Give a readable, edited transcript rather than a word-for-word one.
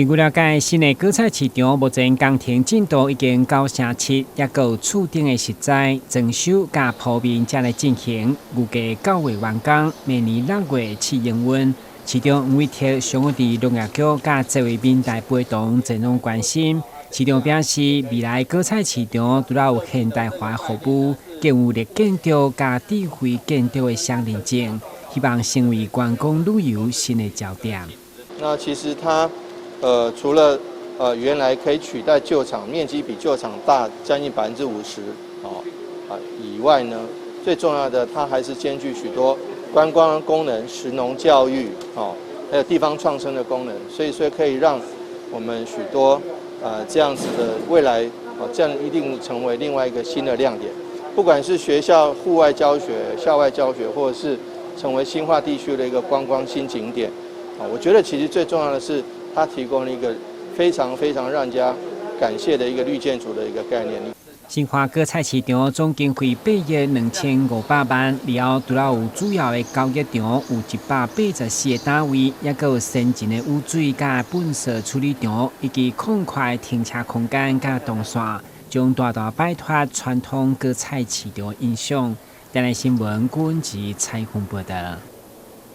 根據了解，新的果菜市場目前工程進度已經97%，抑閣有厝頂的石材裝修佮鋪面正咧進行，預計9月完工，明年6月試營運。市長黃偉哲上午佇農業局佮這位民代陪同前往關心。市長表示，未來果菜市場除了有現代化服務，更有綠建築佮智慧建築的雙認證，希望成為觀光旅遊新的焦點。那其實它，除了原來可以取代舊場，面積比舊場大將近50%哦啊以外呢，最重要的，它還是兼具許多觀光功能、食農教育哦，還有地方創生的功能，所以說可以讓我們許多這樣子的未來哦，這樣一定成為另外一個新的亮點。不管是學校戶外教學、校外教學，或者是成為新化地區的一個觀光新景點，啊，我覺得其實最重要的是，它提供了一個非常非常讓人家感謝的一個綠建築的一個概念。新化果菜市場總經費8億2500萬，了後除了有主要的交易場，有184個單位，抑閣有先進的雨水佮糞掃處理場，以及擴寬停車空間佮動線，將大大擺脫傳統果菜市場的影響。電視新聞郭文吉採訪報導。